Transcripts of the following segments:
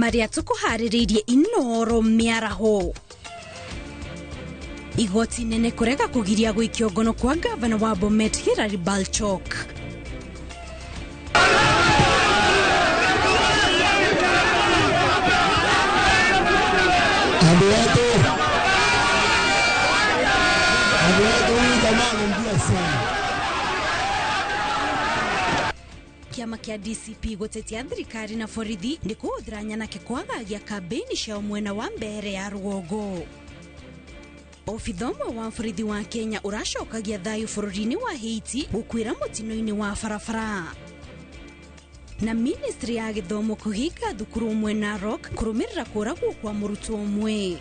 Marĩa tũkũharĩrĩirie Inooro mĩaraho. Igoti nene kũrega kũgiria gũikio ngono kwa gavana wa Bomet Hilary Balchok. Kĩama kĩa DCP gũtetia thirikari na borithi nĩ kũhũthĩra nyanake kwagagia kambĩini ciao mwena wa mbere ya rũgongo. Obitha ũmwe wa borithi wa Kenya ũracokagia thayũ bũrũri-inĩ wa Haiti gũkuĩra mũtino-inĩ wa barabara. Na ministry ya gĩthomo kũhinga thukuru ũmwe Narok kũrũmĩrĩra kũragwo kwa mũrutwo ũmwe.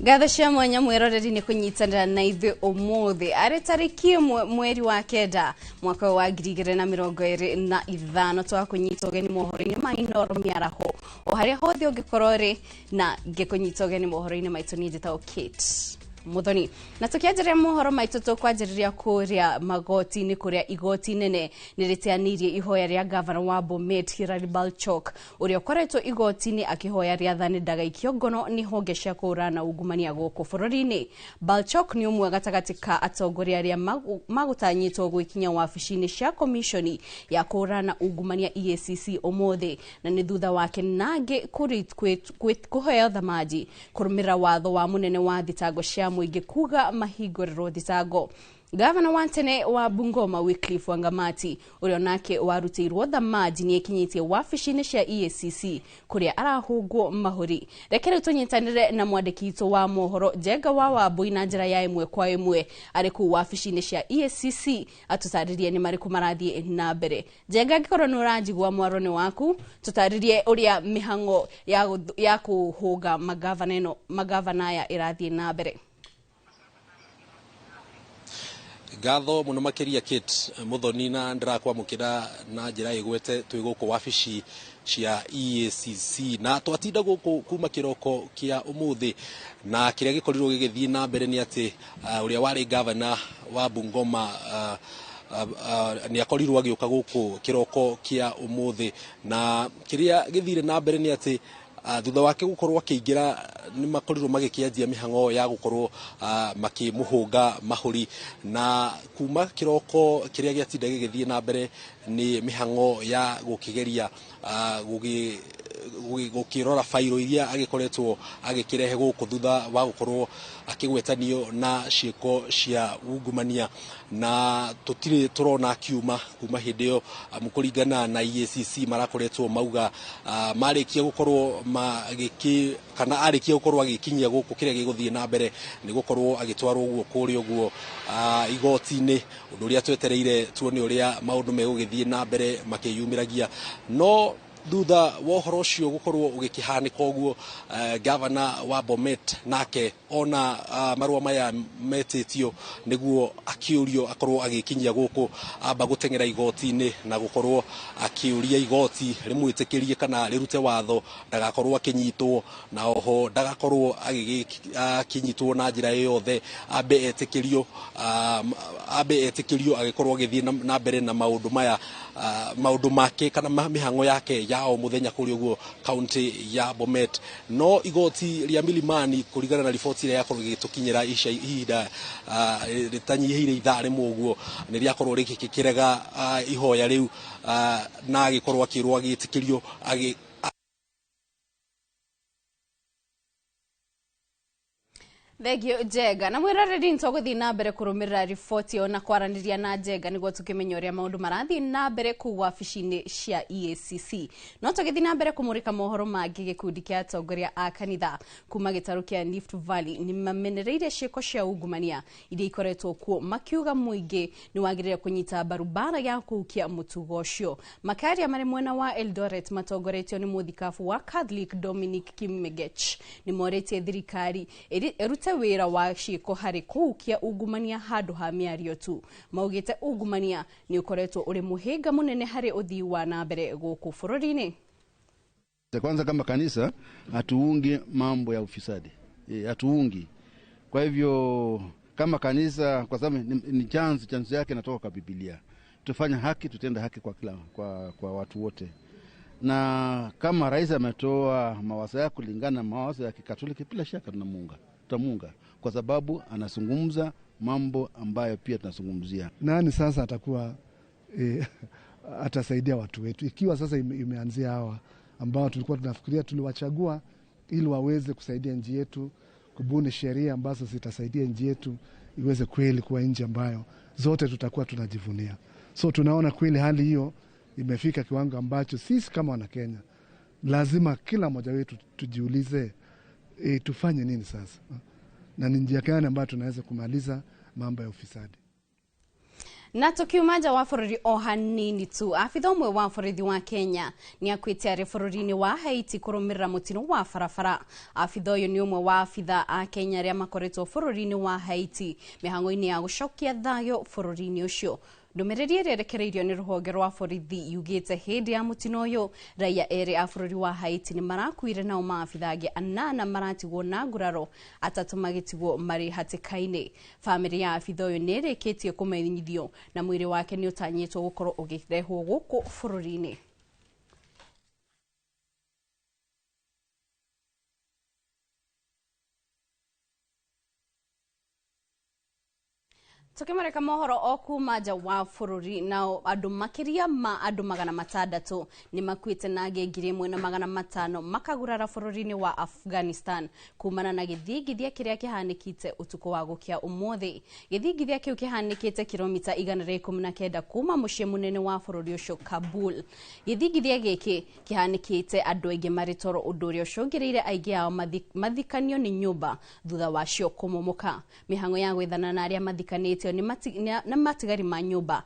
Ngatho cia mwanya mwĩroreri nĩ kũnyitanĩra na ithuĩ ũmũthĩ arĩ tarĩki 1 mweri wa 9 mwaka wa 2025 twakũnyita ũgeni mohoro-inĩ ma Inooro mĩaraho o harĩa hothe ũngĩkorwo rĩ na ngĩkũnyita ũgeni mohoro-inĩ maitũ niĩ njĩtagwo Kate Muthoni. Na tukianjĩrĩria mohoro maitũ tũkwanjĩrĩria kũrĩa magoti-inĩ kũrĩa igoti nene nĩ rĩteanĩirie ihoya rĩa gavana wa Bomet Hilary Balchok ũrĩa ũkoretwo igoti-inĩ akĩhoya rĩathani ndagaikio ngono nĩ honge cia kũhũrana ungumania gũkũ bũrũri-inĩ. Balchok nĩ ũmwe gatagatĩ ka atongoria arĩa magũtanyĩtwo gwĩkinya wabici-inĩ cia komishoni ya kũhũrana ungumania EACC ũmũthĩ, na nĩ thutha wake nangĩ kũheo thamaji kũrũmĩrĩra watho wa mũnene wa thitango cia mũingĩ kuga mahingũrĩrwo thitango. Gavana wa tene wa Bungoma Wycliffe Wangamati ũrĩa nake warutĩirwo thamaji nĩ ekinyĩtie wabici-inĩ cia EACC kũrĩa arahũngwo mahũri. Reke rĩu tũnyitanĩre na mwandĩki witũ wa mohoro Njenga wa Wambui na njĩra ya ĩmwe kwa ĩmwe arĩ kũu wabici-inĩ cia EACC atũtarĩrie nĩ marĩkũ marathiĩ na mbere. Njenga, angĩkorwo nĩ ũranjigua mwaro nĩ waku, tũtarĩrie ũrĩa mĩhang'o ya kũhũnga magavana aya ĩrathiĩ na mbere. Ngatho muno makiria Kate Muthoni na ndĩrakwamũkĩra na njĩra ĩgwete twĩ gũkũ wabici cia EACC na twatinda gũkũ kuma kĩroko kĩa ũmũthĩ, na kĩrĩa gĩkorirwo gĩgĩthiĩ na mbere nĩ atĩ ũrĩa warĩ gavana wa Bungoma nĩ akorirwo agĩũka gũkũ kĩroko kĩa ũmũthĩ, na kĩrĩa gĩthire na mbere nĩ atĩ thutha wake gũkorwo akĩingĩra nĩ makorirwo magĩkĩanjia mĩhang'o ya gũkorwo makĩmũhũnga mahũri, na kuma kĩroko kĩrĩa gĩatinda gĩgĩthiĩ na mbere nĩ mĩhang'o ya gũkĩgeria gũkĩrora bairo iria agĩkoretwo agĩkĩrehe gũkũ thutha wa gũkorwo akĩgwetanio na ciĩko cia ungumania, na tũtirĩ tũrona akiuma kuma hĩndĩ ĩyo kũringana na EACC marakoretwo mauga marĩkia gũkorwo magĩkĩ kana arĩkia gũkorwo agĩkinyia gũkũ kĩrĩa gĩgũthiĩ na mbere nĩ gũkorwo agĩtwarwo ũguo kũrĩa ũguo igoti-inĩ, ũndũ ũrĩa twetereire tuone ũrĩa maũndũ megũgĩthiĩ na mbere makĩyumĩragia. No thutha wa ũhoro ũcio gũkorwo ũgĩkĩhanĩka ũguo, gavana wa Bomet nake ona marũa maya metĩtio nĩguo akĩũrio akorwo agĩkinyia gũkũ amba gũteng'era igoti-inĩ na gũkorwo akĩũria igoti rĩmwĩtĩkĩrie kana rĩrute watho ndagakorwo akĩnyitwo, na oho ndagakorwo akĩnyitwo na njĩra yothe, ambe etĩkĩrio agĩkorwo agĩthiĩ na mbere na maũndũ maya maũndũ make kana mĩhang'o yake ya o mũthenya kũrĩa ũguo kaunti ya Bomet. No igoti rĩa Milimani kũringana na riboti ĩrĩa yakorwo ĩgĩtũkinyĩra ica ihinda rĩtanyihĩire ithaa rĩmwe ũguo nĩ rĩakorwo rĩgĩkĩrega ihoya rĩu, na agĩkorwo akĩrwo agĩtĩkĩrio Thengio Njenga. Na mwĩroreri nĩtũgũthiĩ na mbere kũrũmĩrĩra riboti ĩyo na kwaranĩria na Njenga nĩguo tũkĩmenye ũrĩa maũndũ marathiĩ na mbere kũu wabici-inĩ cia EACC. No tũgĩthiĩ na mbere kũmũrĩka mohoro mangĩ, gĩkundi kĩa atongoria a kanitha kuma gĩtarũ kĩa Rift Valley nĩ mamenereire ciĩko cia ungumania iria ikoretwo kuo, makiuga mũingĩ nĩ wagĩrĩire kũnyita mbaru mbara ya kũhukia mũtugo ũcio. Makaria marĩ mwena wa Eldoret matongoretio nĩ mũthikabu wa Catholic Dominic Kimegech nĩ morĩtie thirikari ĩrute wĩra wa ciĩko harĩ kũhukia ungumania handũ ha mĩario tu. Maugĩte ungumania nĩ ũkoretwo ũrĩ mũhĩnga mũnene harĩ ũthii wa na mbere gũkũ bũrũri-inĩ. Kwanza kama kanisa hatuungi mambo ya ufisadi, hatuungi. Kwa hivyo kama kanisa, kwa sababu ni chanzo yake natoka kwa Biblia, tufanye haki, tutende haki kwa kila, kwa watu wote. Na kama rais ametoa mawazo yake kulingana na mawazo ya Kikatoliki, bila shaka tutamuunga, kwa sababu anazungumza mambo ambayo pia tunazungumzia. Nani sasa atakuwa atasaidia watu wetu ikiwa sasa imeanzia hawa ambao tulikuwa tunafikiria tuliwachagua ili waweze kusaidia nchi yetu, kubuni sheria ambazo zitasaidia nchi yetu iweze kweli kuwa nchi ambayo zote tutakuwa tunajivunia. So tunaona kweli hali hiyo imefika kiwango ambacho sisi kama wana Kenya lazima kila mmoja wetu tujiulize, tufanye nini sasa na ni njia gani ambayo tunaweza kumaliza mambo ya ufisadi. Na tukiuma nja wa bũrũri o hanini tu, abitha ũmwe wa borithi wa Kenya nĩ akuĩte arĩ bũrũri-inĩ wa Haiti kũrũmĩrĩra mũtino wa barabara. Abitha ũyũ nĩ ũmwe wa abitha a Kenya arĩa makoretwo bũrũri-inĩ wa Haiti mĩhang'o-inĩ ya gũcokia thayũ bũrũri-inĩ ũcio. Ndũmĩrĩri ĩrĩa ĩrekereirio nĩ rũhonge rwa borithi yugĩte hĩndĩ ya mũtino ũyũ raia erĩ a bũrũri wa Haiti nĩ marakuire, nao maabitha angĩ anana maratigwo na nguraro, atatũ magĩtigwo marĩ hatĩka-inĩ. Bamĩrĩ ya abitha ũyũ nĩ ĩrĩkĩtie kũmenyithio na mwĩrĩ wake nĩ ũtanyĩtwo gũkorwo ũgĩrehwo gũkũ bũrũri-inĩ. Tukimareka mohoro o kuma nja wa bũrũri, nao andũ makĩria ma andũ 600 nĩ makuĩte na angĩ 1500 makagurara bũrũri-inĩ wa Afghanistan kumana na gĩthingithia kĩrĩa kĩhanĩkĩte ũtukũ wa gũkĩa ũmũthĩ. Gĩthingithia kĩu kĩhanĩkĩte kilomita 119 kuma mũciĩ mũnene wa bũrũri ũcio Kabul. Gĩthingithia gĩkĩ kĩhanĩkĩte andũ aingĩ marĩ toro, ũndũ ũrĩa ũcũngĩrĩire aingĩ ao mathikanio nĩ nyũmba thutha wacio kũmomoka. Mĩhang'o ya gwethana na arĩa mathikanĩte na matigari ma nyũmba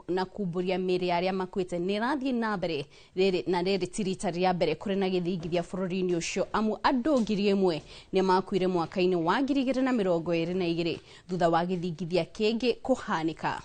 na kumbũria mĩĩrĩ ya arĩa makuĩte nĩ ĩrathiĩ na mbere rĩrĩ, na rĩrĩ ti rita rĩa mbere kũrĩ na gĩthingithia bũrũri-inĩ ũcio, amu andũ 1000 nĩ makuire mwaka-inĩ wa 2022 thutha wa gĩthingithia kĩngĩ kũhanĩka.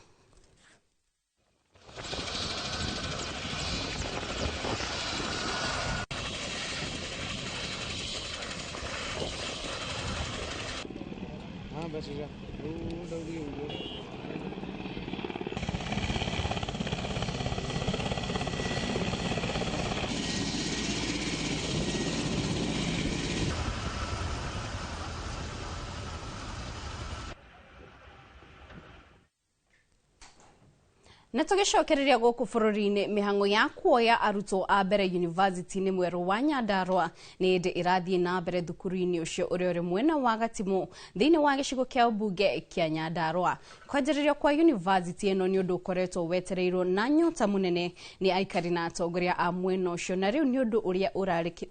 Na tũgĩcokereria gũkũ bũrũri-inĩ, mĩhang'o ya kuoya arutwo a mbere university-inĩ mwerũ wa Nyandarua nĩ ĩndĩ ĩrathiĩ na mbere thukuru-inĩ ũcio ũrĩa ũrĩ mwena wa Gatimu thĩinĩ wa gĩcigo kĩa ũmbunge kĩa Nyandarua. Kwanjĩrĩrio kwa university ĩno nĩ ũndũ ũkoretwo wetereirwo na nyota mũnene nĩ aikari na atongoria a mwena ũcio, na rĩu nĩ ũndũ ũrĩa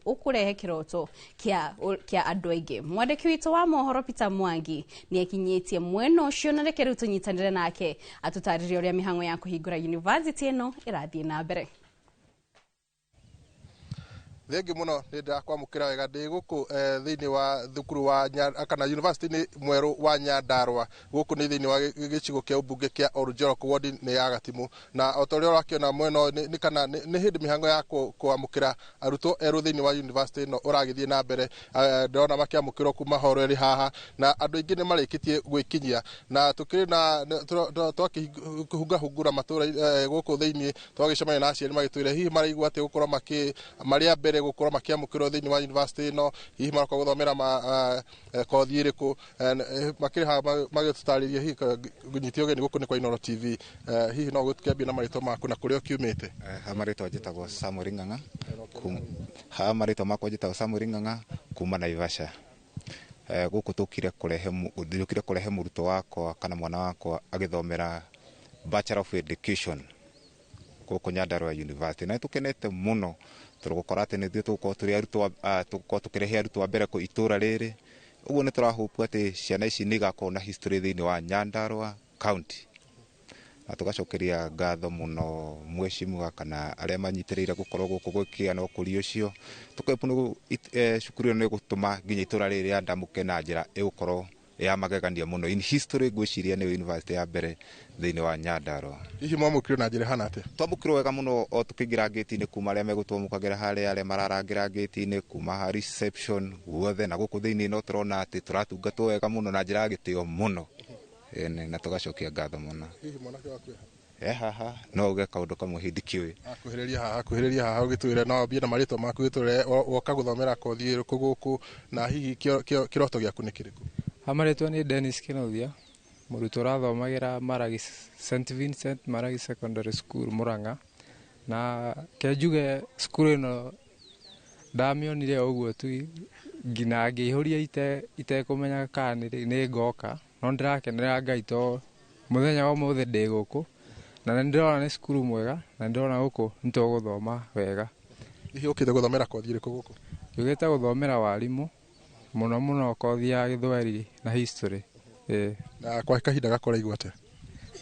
ũkũrehe kĩroto kĩa andũ aingĩ. Mwandĩki witũ wa mohoro Peter Mwangi nĩ akinyĩtie mwena ũcio, na reke rĩu tũnyitanĩre nake atũtarĩrie ũrĩa mĩhang'o ya kũhingũra university ĩno ĩrathiĩ na mbere. Thengi muno nĩ ndakwamũkĩra wega ndĩ gũkũ thĩinĩ wa thukuru wa kana university mwerũ wa Nyandarua. Gũkũ nĩ thĩinĩ wa gĩcigo kĩa ũmbunge kĩa Oljorok ward nĩ ya Gatimu, na o ta ũrĩa ũrakĩona mwena ũyũ nĩ kana nĩ hĩndĩ mĩhango ya kwamũkĩra arutwo erũ thĩinĩ wa university ĩno ũragĩthiĩ na mbere. Ndĩrona makĩamũkĩrwo kuma horo ĩrĩ haha, na andũ aingĩ nĩ marĩkĩtie gwĩkinyia, na tũkĩrĩ na twakĩhungahungura matũra gũkũ thĩinĩ, twagĩcemania na aciari magĩtwĩra hihi maraigua atĩ gũkorwo marĩ a mbere gũkorwo makĩamũkĩrwo thĩinĩ wa university ĩno, hihi maroka gũthomera kothi ĩrĩkũ. Makĩrĩ haha magĩtũtarĩria hihi nyitio ũgeni gũkũ nĩ kwa Inooro TV. Hihi no gũkĩambie na marĩtwa maku na kũrĩa ũkiumĩte? Ha marĩtwa njĩtagwo Samuel Ng'ang'a. Ha marĩtwa makwa njĩtagwo Samuel Ng'ang'a kuma Naivasha. Gũkũ tũkire kũrehe mũrutwo wakwa kana mwana wakwa agĩthomera Bachelor of Education gũkũ Nyandarua University, na nĩtũkenete mũno tondũ gũkora atĩ nĩ ithuĩ tũgũkorwo tũrĩ arutwo, tũgũkorwo tũkĩrehe arutwo a mbere itũra rĩrĩ. Ũguo nĩ tũrahope atĩ ciana ici nĩ igakorwo na history thĩinĩ wa Nyandarua County. Na tũgacokeria ngatho mũno mheshimiwa kana arĩa manyitĩrĩire gũkorwo gũkũ gwĩkĩa na ũkũria ũcio. Tũkepũ cukuru ĩno nĩ ĩgũtũma nginya itũra rĩrĩ rĩandamũke na njĩra ĩgũkorwo ya magegania mũno. In history ngwĩciria nĩyo university ya mbere thĩinĩ wa Nyandarua. Hihi mwamũkĩrwo na njĩra ĩhana atĩa? Twamũkĩrwo wega mũno o tũkĩingĩra ngĩti-inĩ, kuma arĩa megũtwamũkagĩra harĩa, arĩa mararangĩra ngĩti-inĩ, kuma ha reception guothe na gũkũ thĩinĩ no tũrona atĩ tũratungatwo wega mũno na njĩra ya gĩtĩo mũno. Ĩni, na tũgacokia ngatho mũno. Hihi mwanake waku e e haha no uge kaũndũ kamwe hihi ndikĩũĩ. Akuhĩrĩria haha, akuhĩrĩria haha ũgĩtwĩre, no wambie na marĩtwa maku, ũgĩtwĩre woka gũthomera kothi ĩrĩkũ gũkũ, na hihi kĩroto gĩaku nĩ kĩrĩkũ? Marĩtwa nĩ Dennis Kĩnuthia, mũrutwo ũrathomagĩra Maragi St Vincent Maragi Secondary School Murang'a. Na ke njuge cukuru ĩno ndamĩonire o ũguo tu nginya ngĩihũria itekũmenya kana nĩ ngoka, no ndĩrakenera Ngai to mũthenya wa ũmũthĩ ndĩ gũkũ na nĩ ndĩrona nĩ cukuru mwega na nĩ ndĩrona gũkũ nĩ tũgũthoma wega. Hihi ũkĩte gũthomera kothi ĩrĩkũ gũkũ? Njũkĩte gũthomera warimũ mũno mũno, kothi ya gĩthweri na history. Na kwa kahinda gaka ũraigua atĩa?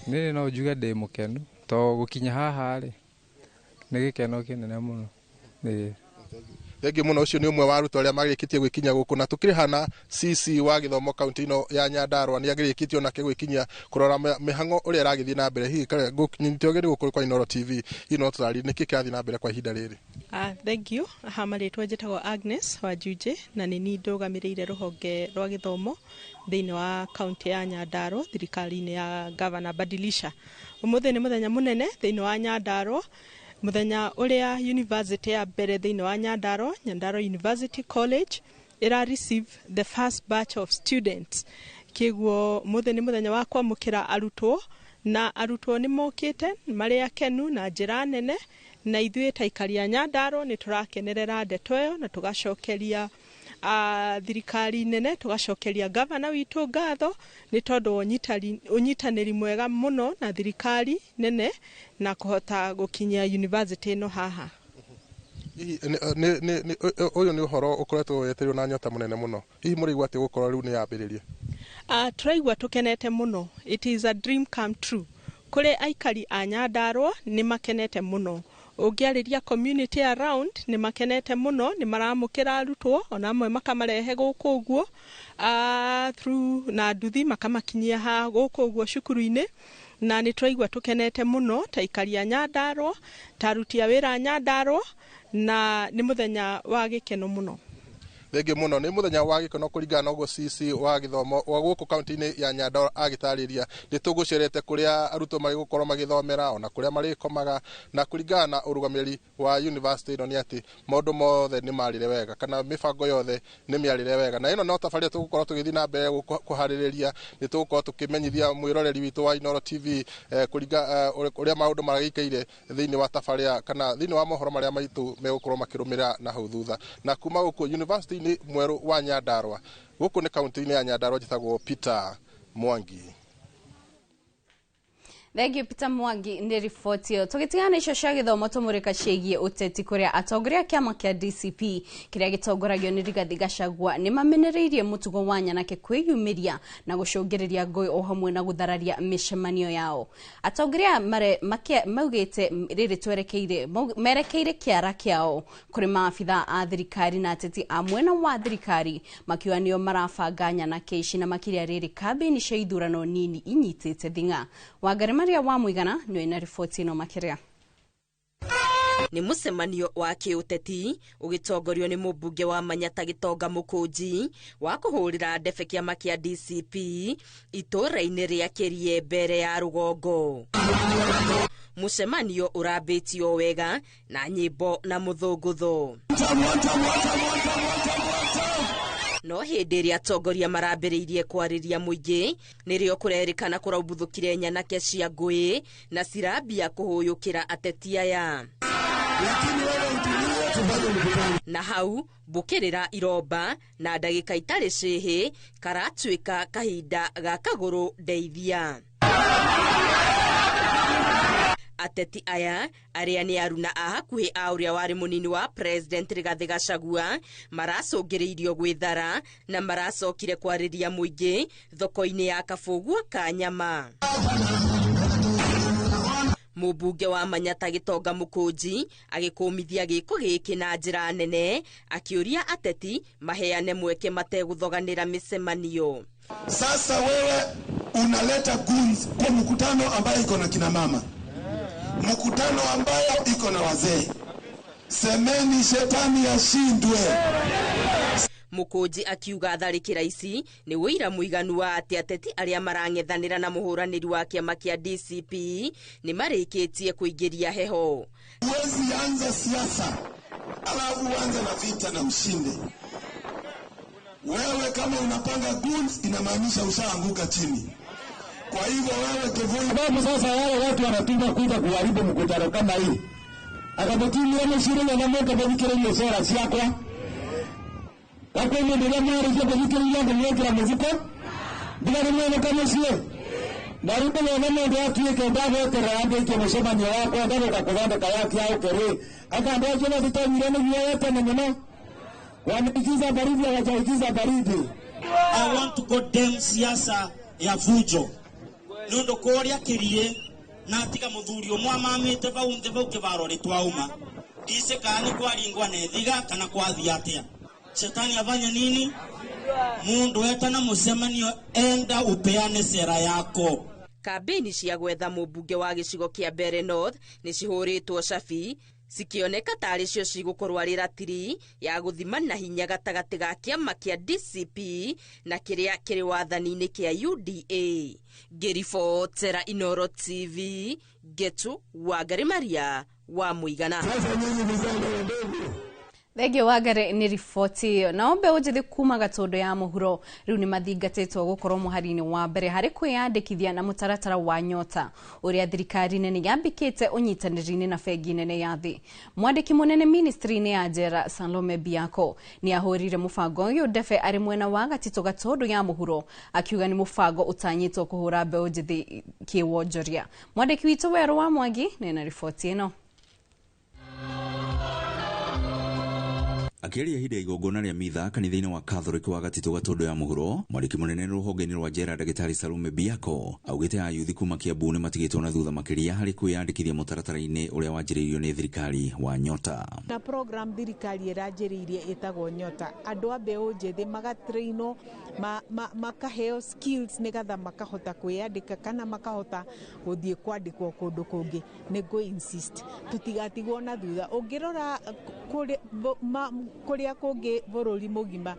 Niĩ no njuge ndĩ mũkenu to gũkinya haha rĩ nĩ gĩkeno kĩnene mũno. Thengiũ mũno. Ũcio nĩ ũmwe wa arutwo arĩa marĩkĩtie gwĩkinya gũkũ, na tũkĩrĩ na CC wa gĩthomo kaunti ĩno ya Nyandarua nĩ agĩrĩkĩtie onake gwĩkinyia kũrora mĩhang'o ũrĩa ĩragĩthiĩ na mbere. Hihi ngũnyite ũgeni gũkũ kwa Inooro TV, hihi no tũtarĩrie nĩkĩ kĩrathiĩ na mbere kwa ihinda rĩrĩ? Thank you. Ha marĩtwa njĩtagwo Agnes Wanjunjĩ na nĩ niĩ ndũgamĩrĩire rũhonge rwa gĩthomo thĩinĩ wa kaunti ya Nyandarua thirikari-inĩ ya Governor Badilisha. Ũmũthĩ nĩ mũthenya mũnene thĩinĩ wa Nyandarua, mũthenya ũrĩa university ya mbere thĩinĩ wa Nyandarua, Nyandarua University College, ĩra receive the first batch of students. Kĩguo mũthĩ nĩ mũthenya wa kwamũkĩra arutwo, na arutwo nĩ mokĩte marĩ akenu na njĩra nene, na ithuĩ ta aikari a Nyandarua nĩ tũrakenerera ndeto ĩyo na tũgacokeria thirikari nene, tũgacokeria gavana witũ ngatho nĩ tondũ wa ũnyitanĩri mwega mũno na thirikari nene na kũhota gũkinyia university ĩno haha. Hihi ũyũ nĩ ũhoro ũkoretwo wetereirwo na nyota mũnene mũno? Hihi mũraigua atĩ gũkorwo rĩu nĩ yambĩrĩria? Tũraigua tũkenete mũno. It is a dream come true. Kũrĩ aikari a Nyandarua nĩ makenete mũno. Ũngĩarĩria community around nĩ makenete mũno, nĩ maramũkĩra arutwo ona amwe makamarehe gũkũ ũguo through na nduthi makamakinyia ha gũkũ ũguo cukuru-inĩ, na nĩ tũraigua tũkenete mũno ta aikari a Nyandarua, ta aruti a wĩra a Nyandarua, na nĩ mũthenya wa gĩkeno mũno. Thengiũ mũno. Nĩ mũthenya wa gĩkeno kũringana na ũguo CC wa gĩthomo wa gũkũ kaunti-inĩ ya Nyandarua agĩtarĩria. Nĩ tũgũcerete kũrĩa arutwo marĩgũkorwo magĩthomera ona kũrĩa marĩkomaga, na kũringana na ũrũgamĩrĩri wa university ĩno nĩ atĩ maũndũ mothe nĩ marĩre wega kana mĩbango yothe nĩ mĩarĩre wega, na ĩno no tabarĩra tũgũkorwo tũgĩthiĩ na mbere kũharĩrĩria. Nĩ tũgũkorwo tũkĩmenyithia mwĩroreri witũ wa Inooro TV kũringa ũrĩa maũndũ maragĩikaire thĩinĩ wa tabarĩra kana thĩinĩ wa mohoro marĩa maitũ megũkorwo makĩrũmĩrĩra na hau thutha. Na kuma gũkũ university-inĩ mwerũ wa Nyandarua, gũkũ nĩ kaunti-inĩ ya Nyandarua, njĩtagwo Peter Mwangi. Thank you, Peter Mwangi, nĩ riboti ĩyo. Tũgĩtigana icio cia gĩthomo, tũmũrĩka ciĩgiĩ ũteti, kũrĩa atongoria a kĩama kĩa DCP kĩrĩa gĩtongoragio nĩ Rigathi Gachagua nĩ mamenereirie mũtugo wa nyanake kwĩyumĩria na gũcũngĩrĩria ngũĩ o hamwe na gũthararia mĩcemanio yao. Atongoria maugĩte rĩrĩ twerekeire merekeire kĩara kĩao kũrĩ maabitha a thirikari na ateti a mwena wa thirikari, makiuga nĩo marabanga nyanake ici, na makĩria rĩrĩ kambĩini cia ithurano nini inyitĩte thing'a. Wangari Maria wa Mũigana nĩwe na riboti ĩno makĩria. Nĩ mũcemanio wa kĩũteti ũgĩtongorio nĩ mũmbunge wa Manyata Gĩtonga Mũkũnji wa kũhũrĩra ndebe kĩama kĩa DCP itũũra-inĩ rĩa Kĩrie mbere ya rũgongo. Mũcemanio ũrambĩtio wega na nyĩmbo na mũthũngũtho, no hĩndĩ ĩrĩa atongoria marambĩrĩirie kwarĩria mũingĩ nĩrĩo kũrerĩkana kũraumbuthũkire nyanake cia ngũĩ na cirambia kũhũyũkĩra ateti aya, na hau mbũkĩrĩra iromba na ndagĩka itarĩ cĩhĩ karatuĩka kahinda ga kagũrũ ndeithia. Ateti aya arĩa nĩ aruna a hakuhĩ a ũrĩa warĩ mũnini wa President Rigathĩ Gachagua maracũngĩrĩirio gwĩthara na maracokire kwarĩria mũingĩ thoko-inĩ ya Kabũgua ka nyama. Mũmbunge wa Manyata Gĩtonga Mũkũnji agĩkũmithia gĩko gĩkĩ na njĩra nene, akĩũria ateti maheane mweke mategũthoganĩra mĩcemanio. Sasa wewe unaleta goons kwa mkutano ambayo iko na kina mama, mkutano ambayo iko na wazee. Semeni shetani ashindwe. Mũkũnji akiuga tharĩkĩra ici nĩ ũira mũiganu wa atĩ ateti arĩa marang'ethanĩra na mũhũranĩri wa kĩama kĩa DCP nĩ marĩkĩtie kũingĩria heho. Huwezi anza siasa alafu uanze na vita na ushinde. Wewe kama unapanga goons inamaanisha ushaanguka chini. Kwa hivyo wewe Kevoi, sababu sasa wale watu wanatumwa kuja kuharibu mkutano kama hii akabutilia mshirika na mweka bazikireyo sera ciakwa gakwene ndiria mwaricie kuthikiriria ngimwikira mufuko ndigarimwene kamucie na riu ndĩrona mũndũ atuĩke ndagweterera ambĩtie mũcemanio wakwa ndagũka kũthondeka yake aũke rĩ aka andũ acio matitonyire nĩguo wetene mũno wameikiza baridi hawajaikiza baridi. I want to condemn siasa ya fujo nĩ ũndũ kũrĩa kĩrie na tiga mũthuri ũmwe amamĩte vau nthĩ vau kĩvaro rĩtwauma ndicĩ kana nĩ kwaringwa na ĩthiga kana kwathiĩ atĩa. Shetani afanya nini? Mundu etana mucemanio, enda upeane sera yako. Kambĩini cia gwetha mũmbunge wa gĩcigo kĩa Mbeere North nĩ cihũrĩtwo cabi cikĩoneka tarĩ cio cigũkorwo arĩ ratiri ya gũthima na hinya gatagatĩ ga kĩama kĩa DCP na kĩrĩa kĩrĩ wathani-inĩ kĩa UDA. Ngĩribotera Inooro TV, Ngetu Wangari Maria wa Mũigana. Thengio Wangari nĩ riboti ĩyo. Nao mbeũ njĩthĩ kuma Gatũndũ ya mũhuro rĩu nĩ mathingatĩtwo gũkorwo mũhari-inĩ wa mbere harĩ kwĩyandĩkithia na mũtaratara wa Nyota ũrĩa thirikari nene yambĩkĩte ũnyitanĩri-inĩ na bengi nene ya thĩ. Mwandĩki mũnene ministry-inĩ ya njera Salome Biako nĩ ahũrire mũbango ũyũ ndebe arĩ mwena wa Gatitũ Gatũndũ ya mũhuro akiuga nĩ mũbango ũtanyĩtwo kũhũra mbeũ njĩthĩ kĩwonjoria. Mwandĩki witũ Werũ wa Mwangi nĩ na riboti ĩno. Akĩaria ihinda igongona rĩa mitha kanitha-inĩ wa Catholic wa Gatitũ Gatũndũ ya mũhuro, mwandĩki mũnene rũhonge-inĩ rwa njera ndagĩtarĩ Salome Biako augĩte ayuthi kuma Kiambu nĩ matigĩtwo na thutha makĩria harĩ kwĩyandĩkithia mũtaratara-inĩ ũrĩa wanjĩrĩirio nĩ thirikari wa Nyota. Na program thirikari ĩranjĩrĩirie ĩtagwo Nyota, andũ a mbeũ njĩthĩ magatrainwo makaheo skills nĩgetha makahota kwĩyandĩka kana makahota gũthiĩ kwandĩkwo kũndũ kũngĩ. Nĩ ngũ insist tũtigatigwo na thutha. Ũngĩrora kũrĩa kũngĩ bũrũri mũgima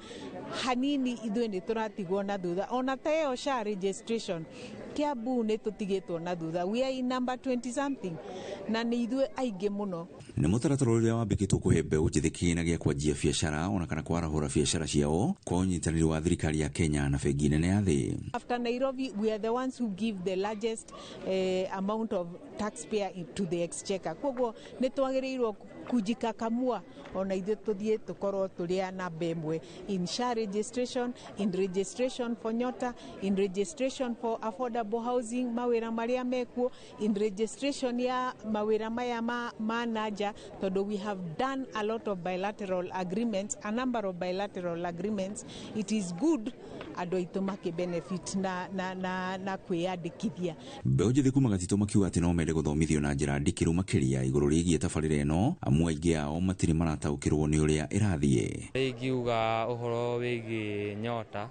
hanini ithuĩ nĩ tũratigwo na thutha. Ona ta ĩyo SHA registration Kiambu nĩ tũtigĩtwo na thutha, we are in number 20 something na nĩ ithuĩ aingĩ mũno. Nĩ mũtaratara ũrĩa wambĩkĩtwo kũhe mbeũ njĩthĩ kĩgĩna gĩa kwanjia biacara ona kana kwarahũra biacara ciao kwa ũnyitanĩri wa thirikari ya Kenya na bengi nene ya thĩ. After Nairobi we are the ones who give the largest amount of taxpayer to the exchequer. Koguo nĩ twagĩrĩirwo kujikakamua ona ithuĩ tũthiĩ tũkorwo tũrĩ a namba ĩmwe in SHA registration, in registration for Nyota, in registration for affordable housing mawĩra marĩa mekuo, in registration ya mawĩra maya ma nanja, tondũ we have done a lot of bilateral agreements, a number of bilateral agreements. It is good andũ aitũ makĩ benefit na kwĩyandĩkithia. Mbeũ njĩthĩ kuma Gatitũ makiuga atĩ no mende gũthomithio na njĩra ndikĩru makĩria igũrũ rĩgiĩ tabarĩra ĩno, amu aingĩ ao matirĩ marataũkĩrwo nĩ ũrĩa ĩrathiĩ. Ingiuga ũhoro wĩgiĩ Nyota,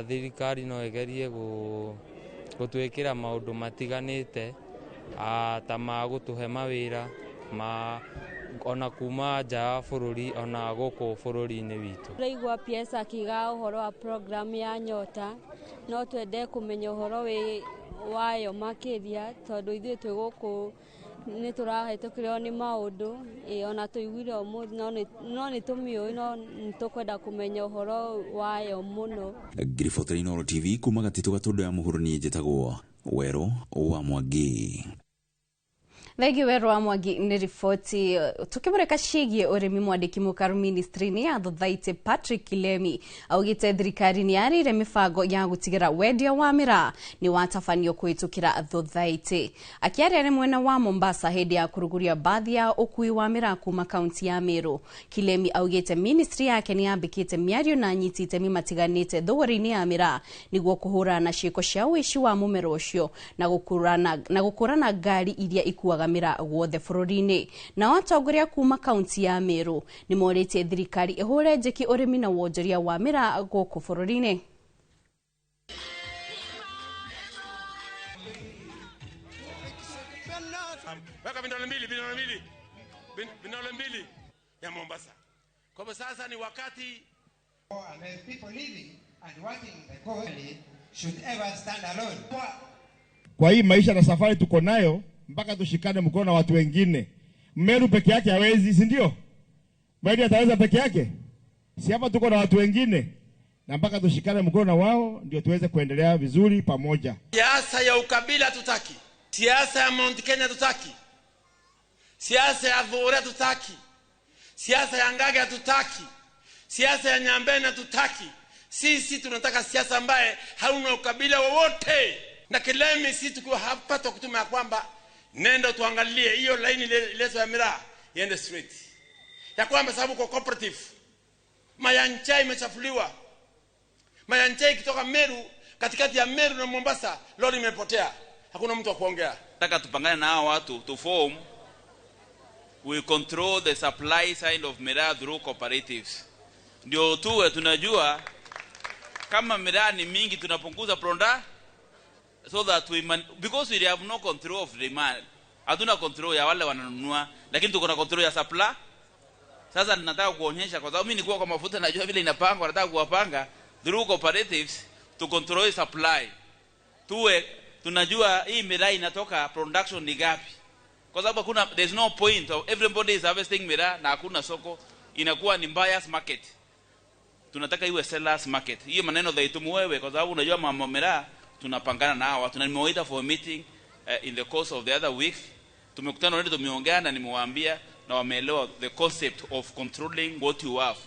thirikari no ĩgerie gũtwĩkĩra maũndũ matiganĩte ta ma gũtũhe mawĩra ma ona kuma nja ya bũrũri ona gũkũ bũrũri-inĩ witũ. Tũraigua PS akiuga ũhoro wa program ya Nyota, no twende kũmenya ũhoro wayo makĩria tondũ ithuĩ twĩ gũkũ nĩ tũrahĩtũkĩrwo nĩ maũndũ, ona tũiguire ũmũthĩ no nĩ tũmĩũĩ no nĩ tũkwenda kũmenya ũhoro wayo mũno. Ngiribotera Inooro TV kuma Gatitũ Gatũndũ ya mũhuro, niĩ njĩtagwo Werũ wa Mwangi. Thengi werũ wa Mwangi nĩ riboti. Tukimurika ciĩgiĩ ũrĩmi, mwandĩki mũkaru ministry-inĩ ya thothaitĩ Patrick Kilemi augĩte thirikari nĩ yarĩire mĩbango ya gũtigĩra wendia wa mĩraa nĩ watabanio kũhĩtũkĩra thothaitĩ. Akĩaria nĩ mwena wa Mombasa hĩndĩ ya kũrugũria bathi ya ũkui wa mĩraa kuma kaunti ya Meru, Kilemi augĩte ministry yake nĩ yambĩkĩte mĩario na anyiti itemi matiganĩte thogora-inĩ ya mĩraa nĩguo kũhũrana na ciĩko cia ũici wa mũmero ũcio na gũkũrana ngari iria ikuaga mĩraa guothe bũrũri-inĩ. Nao atongoria kuma kaunti ya Meru nĩ morĩtie thirikari ĩhũre njeki ũrĩmi na wonjoria wa mĩraa gũkũ bũrũri-inĩ. Weka vidole mbili ya Mombasa. Kwa hivyo sasa ni wakati and the people living and working in the coast should ever stand alone. Kwa hii maisha na safari tuko nayo mpaka tushikane mkono na watu wengine. Meru peke yake hawezi, si ndio? Meru ataweza peke yake? Si hapa tuko na watu wengine. Na mpaka tushikane mkono na wao ndio tuweze kuendelea vizuri pamoja. Siasa ya ukabila tutaki. Siasa ya Mount Kenya tutaki. Siasa ya Dhuria tutaki. Siasa ya Ngage tutaki. Siasa ya Nyambene tutaki. Sisi tunataka siasa ambaye hauna ukabila wowote. Na Kilemi sisi tukiwa hapa tukutuma kwamba nenda tuangalie hiyo laini leso ya miraa iende straight. Ya kwamba sababu kwa cooperative Mayanchai imechafuliwa. Mayanchai kutoka Meru, katikati ya Meru na Mombasa, lori imepotea. Hakuna mtu wa kuongea. Nataka tupangane na hao watu to form, we control the supply side of miraa through cooperatives. Ndio tuwe tunajua kama miraa ni mingi tunapunguza pronda so that we because we have no control of demand. Hatuna control ya wale wananunua, lakini tuko na control ya supply. Sasa ninataka kuonyesha kwa sababu mimi nilikuwa kwa mafuta najua vile inapangwa, nataka kuwapanga through cooperatives to control supply. Tuwe tunajua hii miraa inatoka production ni gapi. Kwa sababu hakuna, there's no point of everybody is harvesting miraa na hakuna soko, inakuwa ni buyers market. Tunataka iwe sellers market. Hiyo maneno dhaitumu wewe kwa sababu unajua mama miraa tunapangana na hawa. Tunamewaita for a meeting in the course of the other week. Tumekutana already, tumeongea na nimewaambia na wameelewa the concept of controlling what you have.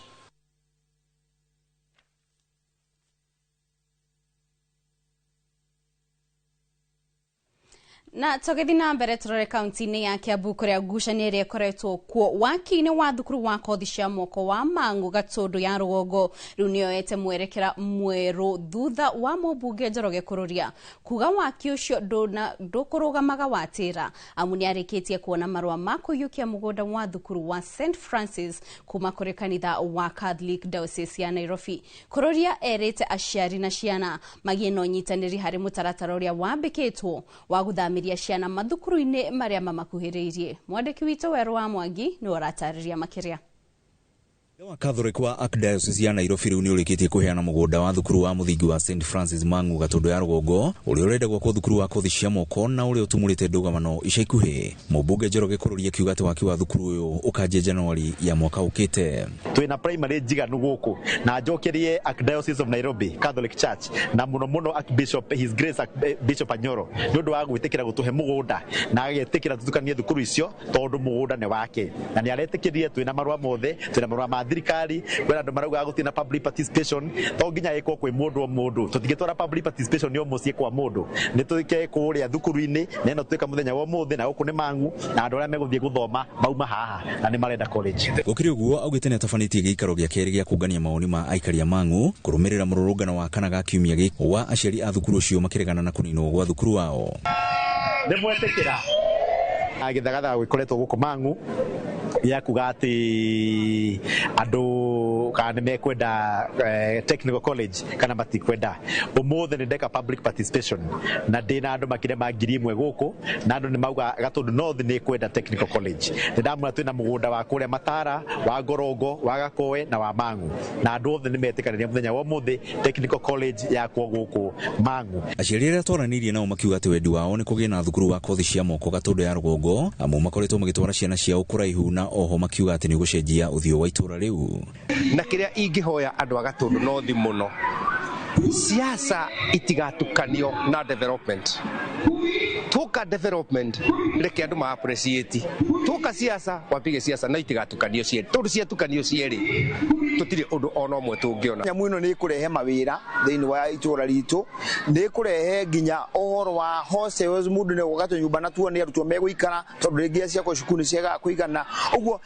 Na tũgĩthiĩ na mbere tũrore kaunti-inĩ ya Kiambu kũrĩa ngucanio ĩrĩa ĩkoretwo kuo waki-inĩ wa thukuru wa kothi cia moko wa Mang'u Gatũndũ ya rũgongo rĩu nĩyoete mwerekera mwerũ thutha wa mũmbunge Njoroge Kururia kuga waki ũcio ndũkũrũgamaga watĩra amu nĩarĩkĩtie kuona marũa ma kũiyũkia mũgũnda wa thukuru wa St Francis kuma kũrĩ kanitha wa Catholic Diocese ya Nairobi. Kururia erĩte aciari na ciana magĩe na ũnyitanĩri harĩ mũtaratara ũrĩa wambĩkĩtwo wa gũthamia ciana mathukuru-inĩ marĩa mamakuhĩrĩirie. Mwandĩki witũ Werũ wa Mwangi nĩwe ũratarĩria makĩria. Wa Catholic wa Archdiocese ya Nairobi rĩu nĩũrĩkĩtie kũheana mũgũnda wa thukuru wa mũthingi wa St Francis Mang'u Gatũndũ ya rũgongo ũrĩa ũrenda gwakwo thukuru wa kothi cia moko na ũrĩa ũtumũrĩte ndũgamano ica ikuhĩ. Mũmbunge Njoroge Kururia akiuga atĩ waki wa thukuru ũyũ ũkanjia Januari ya mwaka ũkĩte. Twĩna primary njiganu gũkũ na njokerie Archdiocese of Nairobi Catholic Church na mũno mũno Archbishop His Grace Bishop Anyoro nĩ ũndũ wa gwĩtĩkĩra gũtũhe mũgũnda na agetĩkĩra tũtukanie thukuru icio tondũ mũgũnda nĩ wake na nĩ aretĩkĩrie twĩna marũa mothe, twĩna marũa ma thirikari kwĩna andũ maraugaga gũtirĩ na public participation to nginya ĩkwo kwĩ mũndũ o mũndũ tũtingĩtwara public participation o mũciĩ kwa mũndũ nĩ tũke kũrĩa thukuru-inĩ na ĩno twĩka mũthenya wa ũmũthĩ na gũkũ nĩ Mang'u na andũ arĩa megũthiĩ gũthoma mauma haha na nĩ marenda college. Gũkĩrĩ ũguo augĩte nĩ atabanĩtie gĩikaro gĩa kerĩ gĩa kũngania mawoni ma aikari a Mang'u kũrũmĩrĩra mũrũrũngano wa kana ga kiumia gĩkĩ wa aciari a thukuru ũcio makĩregana na kũninwo gwa thukuru wao. Nĩ mwetĩkĩra gĩthagathaga gĩkoretwo gũkũ Mang'u ya kuga ati andũ kana nĩ mekwenda technical college kana matikwenda. Ũmũthĩ nĩ ndeka public participation na ndĩna andũ makĩria ma 1,000 gũkũ na andũ nĩ mauga Gatũndũ North nĩ kwenda technical college. Nĩ ndamwĩra twĩna mũgũnda wa kũrĩa Matara, wa Ngorongo, wa Gakoe na wa Mang'u na andũ othe nĩ metĩkanĩria mũthenya wa ũmũthĩ technical college yakwo gũkũ Mang'u. Aciari arĩa twaranĩirie nao makiuga atĩ wendi wao nĩ kũgĩa na thukuru wa kothi cia moko Gatũndũ ya rũgongo amu makoretwo magĩtwara ciana ciao kũraihu na oho makiuga atĩ nĩ gũcenjia ũthiũ wa itũra rĩu. Na kĩrĩa ingĩhoya andũ a Gatũndũ North mũno, siasa itigatukanio na development. Tuka development reke andu ma appreciate, tuka siasa wapige siasa na itigatukanio cierĩ, tondu ciatukanio cierĩ tutire undu ona ũmwe tũngĩona. Nyamu ĩno nĩ ĩkũrehe mawĩra thĩinĩ wa itũra ritũ, nĩ ĩkũrehe nginya ũhoro wa hostels, mũndũ nĩ egwaka tũnyũmba na tuo nĩ arutwo megũikara tondũ rĩngĩ ciakwo cukuru nĩ ciagaga kũigana. Ũguo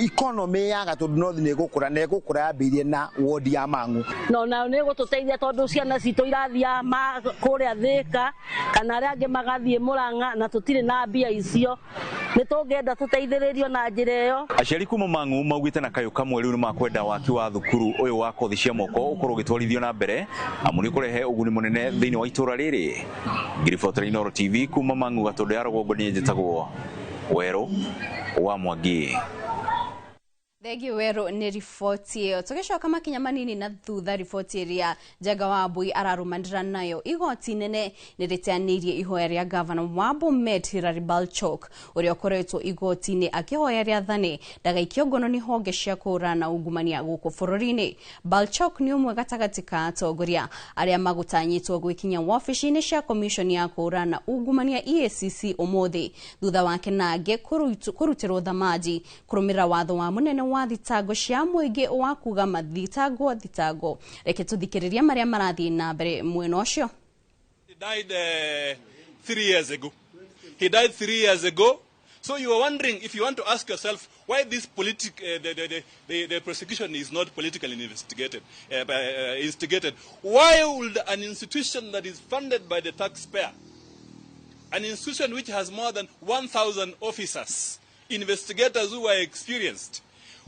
economy ya Gatũndũ North nĩ ĩgũkũra na ĩgũkũra yambĩrĩrie na ward ya Mang'u. No na nĩ ĩgũtũteithia tondũ ciana citũ irathiĩ kũrĩa Thĩka kana arĩa angĩ magathiĩ Mũrang'a na tũtirĩ na mbia icio, nĩ tũngĩenda tũteithĩrĩrio na njĩra ĩyo. Aciari kuma Mang'u maugĩte na kayũ kamwe rĩu nĩmakwenda waki wa thukuru ũyũ wa kothi cia moko ũkorwo ũgĩtwarithio na mbere amu nĩ ũkũrehe ũguni mũnene thĩinĩ wa itũra rĩrĩ. Ngiribotera Inooro TV kuma Mang'u Gatũndũ ya rũgongo, niĩ njĩtagwo Werũ wa Mwangi. Thengiũ Werũ nĩ riboti ĩyo. Tũgĩcoka makinya manini na thutha, riboti ĩrĩa Njenga wa Mbui ararũmanĩra nayo, igoti nene nĩ rĩteanĩirie ihoya rĩa gavana wa Bomet Hilary Balchok ũrĩa ũkoretwo igoti-inĩ akĩhoya rĩathani ndagaikio ngono nĩ honge cia kũhũrana na ungumania gũkũ bũrũri-inĩ. Balchok nĩ ũmwe gatagatĩ ka atongoria arĩa magũtanyĩtwo gwĩkinya wabici-inĩ cia commission ya kũhũrana na ungumania EACC ũmũthĩ thutha wake na angĩ kũrutĩrwo thamaji kũrũmĩrĩra watho wa mũnene wa thitango cia mũingĩ wa kuga mathitangwo thitango. Reke tũthikĩrĩrie marĩa marathiĩ na mbere mwena ũcio. He died 3 years ago. He died 3 years ago. So you are wondering, if you want to ask yourself why this the prosecution is not politically investigated, instigated. Why would an institution that is funded by the taxpayer, an institution which has more than 1,000 officers, investigators who are experienced,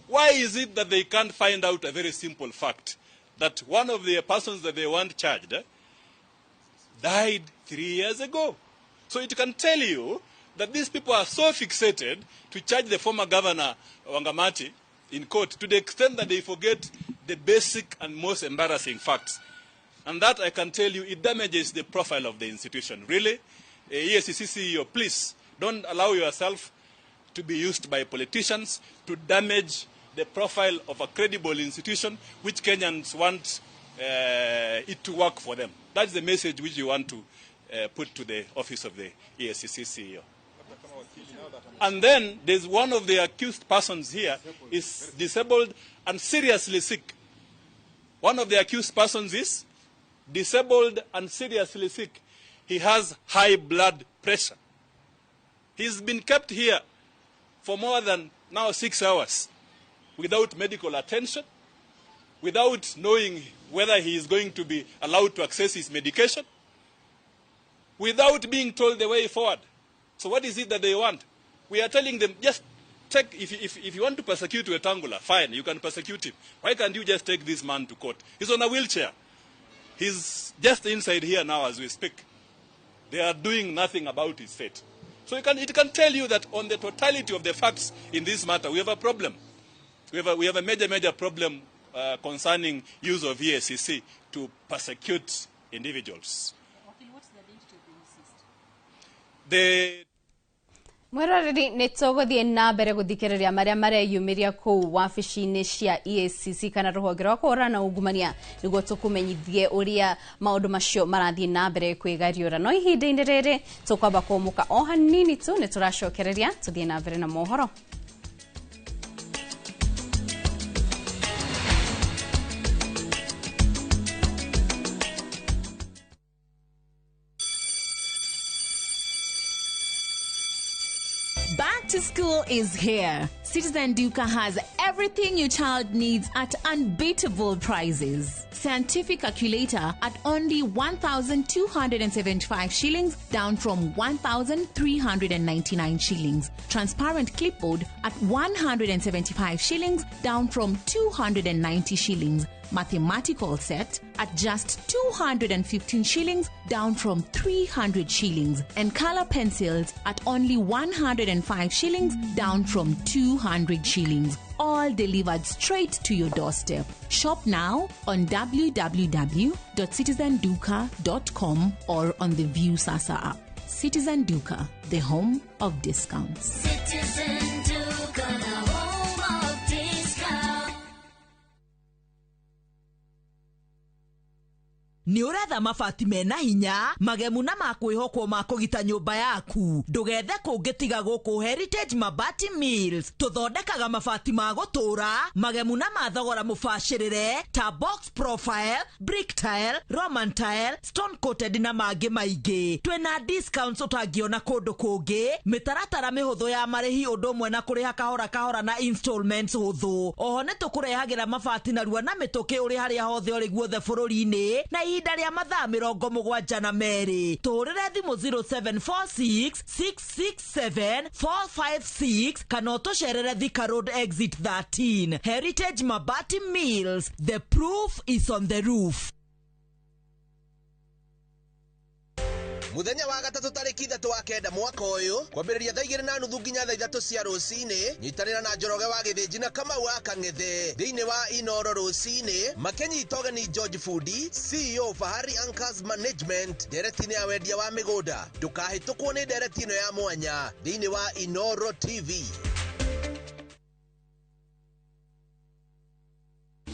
why is it that they can't find out a very simple fact that one of the persons that they want charged died 3 years ago? So it can tell you that these people are so fixated to charge the former governor Wangamati in court to the extent that they forget the basic and most embarrassing facts. And that, I can tell you, it damages the profile of the institution. Really, EACC CEO, please don't allow yourself to be used by politicians to damage the profile of a credible institution which Kenyans want it to work for them. That's the message which you want to put to the office of the EACC CEO. And then there's one of the accused persons here is disabled and seriously sick. One of the accused persons is disabled and seriously sick. He has high blood pressure. He's been kept here for more than now 6 hours without medical attention, without knowing whether he is going to be allowed to access his medication, without being told the way forward. So what is it that they want? We are telling them, just take, if you want to persecute Wetangula, fine, you can persecute him. Why can't you just take this man to court? He's on a wheelchair. He's just inside here now as we speak. They are doing nothing about his fate. So it can tell you that on the totality of the facts in this matter, we have a problem. We have a major, major problem concerning use of EACC to persecute individuals. What's the identity of the deceased? Mweroreri nĩ tũgũthiĩ na mbere gũthikĩrĩria marĩa mareyumĩria kũu wabici-inĩ cia EACC kana rũhonge rwa kũhũrana na ungumania nĩguo tũkũmenyithie ũrĩa maũndũ macio marathiĩ na mbere kwĩgariũra. No ihinda-inĩ rĩrĩ tũkwamba kũmũka o hanini tu, nĩ tũracokereria tũthiĩ na mbere na mohoro. Back to school is here. Citizen Duka has everything your child needs at unbeatable prices. Scientific calculator at only 1,275 shillings, down from 1,399 shillings. Transparent clipboard at 175 shillings, down from 290 shillings. Mathematical set at just 215 shillings, down from 300 shillings. And color pencils at only 105 shillings, down from 200 shillings. All delivered straight to your doorstep. Shop now on www.citizenduka.com or on the Viusasa app. Citizen Duka, the home of discounts. Citizen Duka, the home of discounts. Nĩ ũretha mabati mena hinya, magemu na ma kwĩhokwo ma kũgita nyũmba yaku. Ndũgethe kũngĩ tiga gũkũ Heritage Mabati Mills. Tũthondekaga mabati ma gũtũũra, magemu na ma thogora mũbacĩrĩre ta box profile, brick tile, Roman tile, stone coated na mangĩ maingĩ. Twĩna discounts ũtangĩona kũndũ kũngĩ, mĩtaratara mĩhũthũ ya marĩhi ũndũ ũmwe na kũrĩha kahora kahora na installments hũthũ. Oho nĩ tũkũrehagĩra mabati narua na mĩtũkĩ ũrĩ harĩa hothe ũrĩ guothe bũrũri-inĩ na ihinda rĩa mathaa 72. Tũhũrĩre thimũ 0746 667 456 kana ũtũcerere Thika Road exit 13. Heritage Mabati Mills, the proof is on the roof. Muthenya wa gatatu tariki 3 wa 9 mwaka uyu kwambiriria thaa 2:30 nginya thaa 3 cia rucini nyitanira na Njoroge wa Githinji na Kamau wa Kang'ethe thiini wa Inoro rucini makinyita ũgeni George Fundi, CEO Fahari Anchors Management, ndereti-inĩ ya wendia wa mĩgũnda. Ndũkahĩtũkwo nĩ ndereti ĩno ya mwanya thiini wa Inoro TV.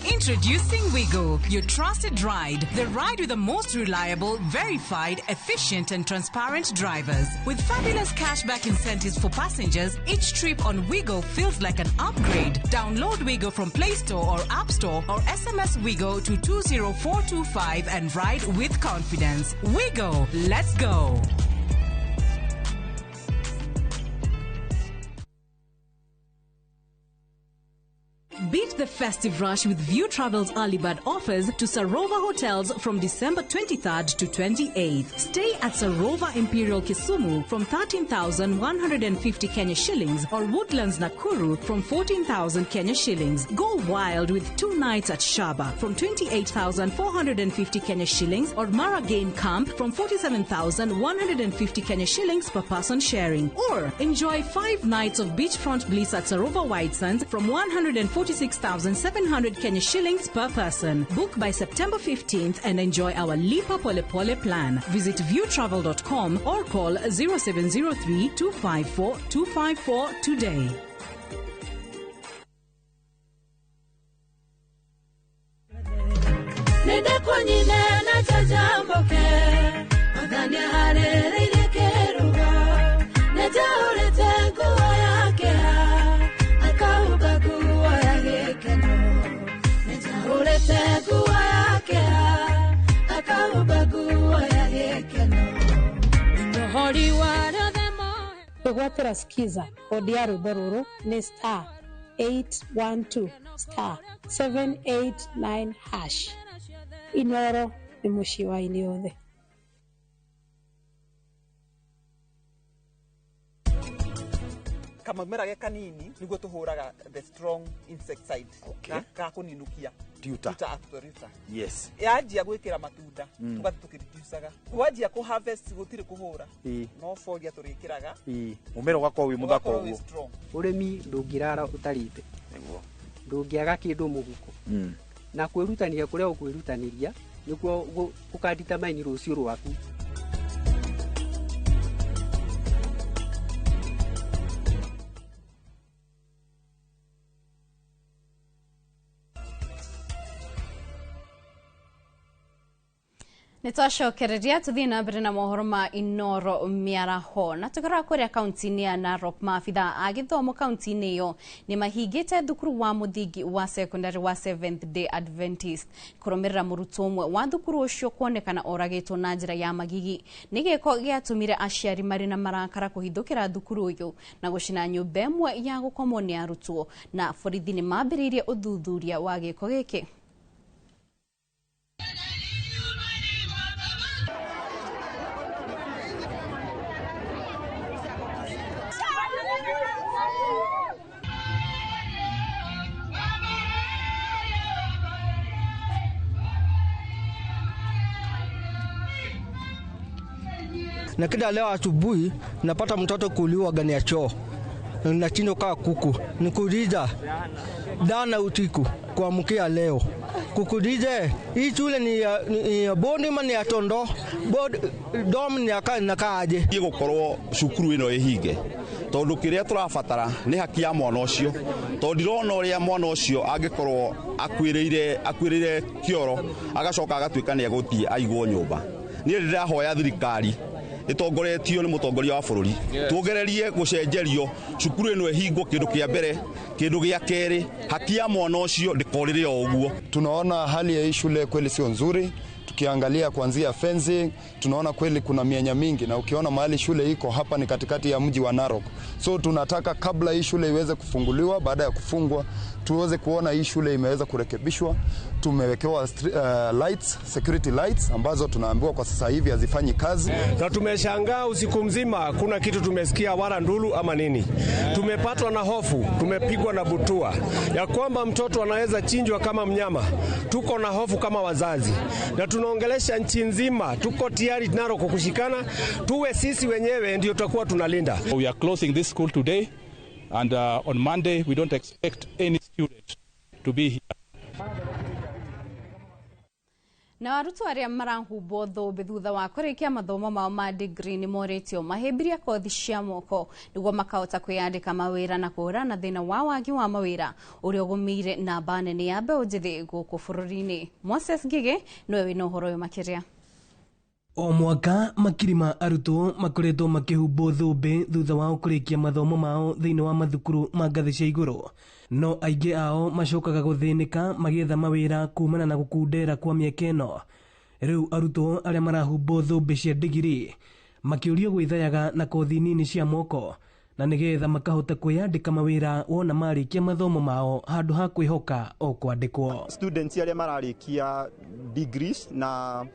Introducing Wigo, your trusted ride. The ride with the most reliable, verified, efficient and transparent drivers. With fabulous cashback incentives for passengers, each trip on Wigo feels like an upgrade. Download Wigo from Play Store or App Store or SMS Wigo to 20425 and ride with confidence. Wigo, let's go. Beat the festive rush with View Travel's early bird offers to Sarova Hotels from December 23rd to 28th. Stay at Sarova Imperial Kisumu from 13,150 Kenya shillings or Woodlands Nakuru from 14,000 Kenya shillings. Go wild with 2 nights at Shaba from 28,450 Kenya shillings or Mara Game Camp from 47,150 Kenya shillings per person sharing. Or enjoy 5 nights of beachfront bliss at Sarova White Sands from 146,700 Kenya shillings per person. Book by September 15th and enjoy our Lipa Pole Pole plan. Visit viewtravel.com or call 0703 254 254 today. Kwĩgwatĩra skiza kodi ya rwĩmbo rũrũ nĩ star 812 star 789 hash. Inoro nĩ mũciĩ wa aini othe. Kamamera ge kanini niguo tuhuraga the strong insecticide ka kuninukia tuta after. Yes. Yanjia gwikira matunda tugathi tukireducaga wanjia ku harvest gutiri kuhura no folia turikiraga mumera ugakorwo wi muthaka uguo. Urimi ndungirara utarite niguo ndungiaga kindu muhuko na kwirutaniria kuria ukwirutaniria niguo gukaditamaini rucio rwaku. Nitwacokereria tuthie na mbere na mohoro ma Inoro mĩaraho na tũkĩrora kũrĩa kaunti-inĩ ya Narok maabitha a gĩthomo kaunti-inĩ ĩyo nĩ mahingĩte thukuru wa mũthingi wa secondary wa Seventh Day Adventist kũrũmĩrĩra mũrutwo ũmwe wa thukuru ũcio kuonekana oragĩtwo na njĩra ya magigi. Nĩ gĩko gĩatũmire aciari marĩ na marakara kũhithũkĩra thukuru ũyũ na gũcina nyũmba ĩmwe ya gũkomwo nĩ arutwo na borithi nĩ mambĩrĩirie ũthuthuria wa gĩko gĩkĩ. Na kila leo asubuhi napata mtoto kuliwa gani ya choo na chino kaa kuku nikuuliza dana utiku kuamkia leo kukuuliza hii shule ni ya bodi ma ni ya tondo bodi dom ni ya na kaaje gukorwo cukuru ino ihinge Tondu kiria turabatara ni haki ya mwana ucio, tondu ndirona uria mwana ucio angikorwo akuirire kioro agacoka agatuika ni eguthie aigwo nyumba. Ni ndirahoya thirikari itongoretio ni mutongoria wa bururi tuongererie gucenjerio cukuru ino ihingwo kindu kia mbere kindu gia keri haki ya mwana ucio ndikorire o uguo. Tunaona hali ya hii shule kweli sio nzuri. Tukiangalia kuanzia fencing tunaona kweli kuna mianya mingi, na ukiona mahali shule iko hapa ni katikati ya mji wa Narok. So tunataka kabla hii shule iweze kufunguliwa, baada ya kufungwa tuweze kuona hii shule imeweza kurekebishwa. Tumewekewa lights, security lights ambazo tunaambiwa kwa sasa hivi hazifanyi kazi. Na tumeshangaa usiku mzima kuna kitu tumesikia wala ndulu ama nini. Tumepatwa na hofu, tumepigwa na butua ya kwamba mtoto anaweza chinjwa kama mnyama. Tuko na hofu kama wazazi. Na tunaongelesha nchi nzima, tuko tayari Narok kushikana, tuwe sisi wenyewe ndio tutakuwa tunalinda. We are closing this school today, and on Monday we don't expect any student to be here. Na arutwo arĩa marahumbwo thũmbĩ thutha wa kũrĩkia mathomo mao ma degree nĩ morĩtio mahĩmbĩrie kothi cia moko nĩguo makahota kwĩyandĩka mawĩra na kũhũrana thĩna wa wagi wa mawĩra ũrĩa ũgũmĩire namba nene ya mbeũ njĩthĩ gũkũ bũrũri-inĩ. Moses Ngigĩ nĩwe wĩna ũhoro ũyũ makĩria. O mwaka makiri ma arutwo makoretwo makĩhumbwo thũmbĩ thutha wao kũrĩkia mathomo mao thĩinĩ wa mathukuru ma ngathĩ cia igũrũ, no aingĩ ao macokaga gũthĩnĩka magĩetha mawĩra kumana na gũkundera kwa mĩeke ĩno. Rĩu arutwo arĩa marahumbwo thũmbĩ cia digiri makĩũrio gwĩthayaga na kothi nini cia moko na nĩgetha makahota kwĩyandĩka mawĩra wona marĩkia mathomo mao handũ ha kwĩhoka o kwandĩkwo. Students arĩa mararĩkia degrees na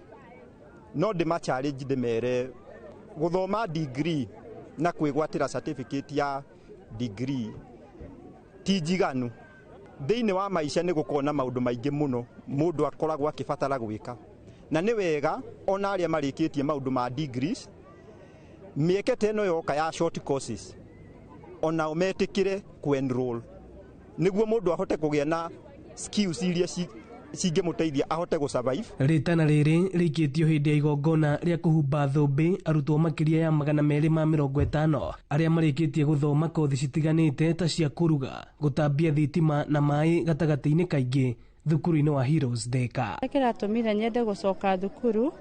no ndĩma challenge ndĩmere gũthoma degree na kwĩgwatĩra certificate ya degree ti njiganu. Thĩinĩ wa maica nĩ gũkorwo na maũndũ maingĩ mũno mũndũ akoragwo akĩbatara gwĩka, na nĩ wega ona arĩa marĩkĩtie maũndũ ma degrees mĩeke ta ĩno yoka ya short courses onao metĩkĩre kũ-enroll nĩguo mũndũ ahote kũgĩa na skills iria cingĩmũteithia ahote gũ-survive. Rĩtana rĩrĩ rĩikĩtio hĩndĩ ya igongona rĩa kũhumba thũmbĩ arutwo makĩria ya 250 arĩa marĩkĩtie gũthoma kothi citiganĩte ta cia kũruga, gũtambia thitima na maĩ gatagatĩ-inĩ kaingĩ thukuru-inĩ wa Heroes Thika. Kĩratũmire nyende gũcoka thukuru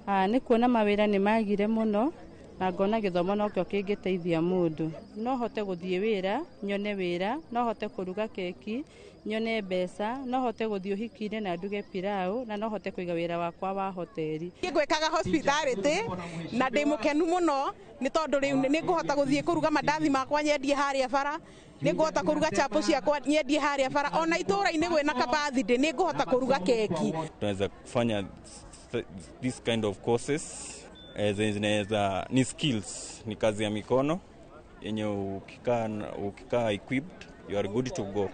nĩ kuona mawĩra nĩ magire mũno na ngona gĩthomo nokĩo kĩngĩteithia mũndũ. No hote gũthiĩ wĩra, nyone wĩra, no hote kũruga keki, nyone mbeca, no hote gũthiĩ ũhiki-inĩ na nduge pilau, na no hote kũiga wĩra wakwa wa hoteli. Ngwĩkaga hospitality na ndĩ mũkenu mũno nĩ tondũ rĩu nĩ ngũhota gũthiĩ kũruga mandathi makwa nyendie harĩa bara, nĩ ngũhota kũruga chapo ciakwa nyendie harĩa bara, ona itũũra-inĩ kwĩna ka birthday nĩ ngũhota kũruga keki. Tunaweza kufanya this kind of courses zinaweza ni skills, ni kazi ya mikono yenye ukikaa equipped you are good to go.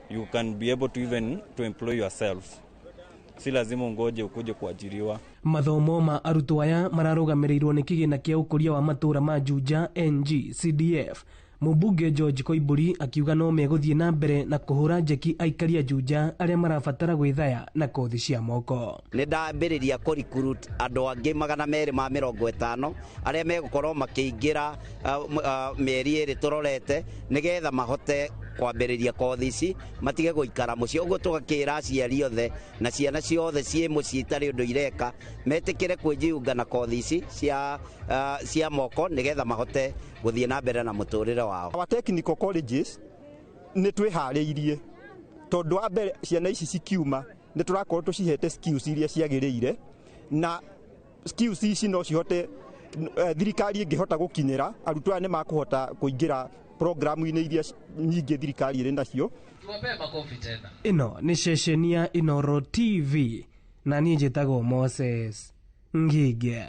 You can be able to even to employ yourself. Si lazima ungoje ukuje kuajiriwa. Mathomo ma arutwo aya mararũgamĩrĩirwo nĩ kĩgĩna kĩa ũkũria wa matũũra ma Juja NG CDF. Mũmbunge George Koimburi akiuga no megũthiĩ na mbere na kũhũra njeki aikari a Juja arĩa marabatara gwĩthaya na kothi cia moko. Nĩ ndambĩrĩria kũ recruit andũ angĩ 250 arĩa megũkorwo makĩingĩra mĩeri ĩrĩ tũrorete nĩgetha mahote kwambĩrĩria kothi ici matige gũikara mũciĩ. Ũguo tũgakĩra aciari othe na ciana ciothe ciĩ mũciĩ itarĩ ũndũ ireka metĩkĩre kwĩjiunga na kothi ici cia moko nĩgetha mahote gũthiĩ na mbere na mũtũrĩre wao. Our technical colleges nĩ twĩharĩirie tondũ wa mbere ciana ici cikiuma nĩ tũrakorwo tũcihete skills iria ciagĩrĩire, na skills ici no cihote thirikari ĩngĩhota gũkinyĩra arutwo aya nĩ makũhota kũingĩra programu-inĩ iria nyingĩ thirikari ĩrĩ nacio. Ĩno nĩ ceceni ya Inooro TV na niĩ njĩtagwo Moses Ngige.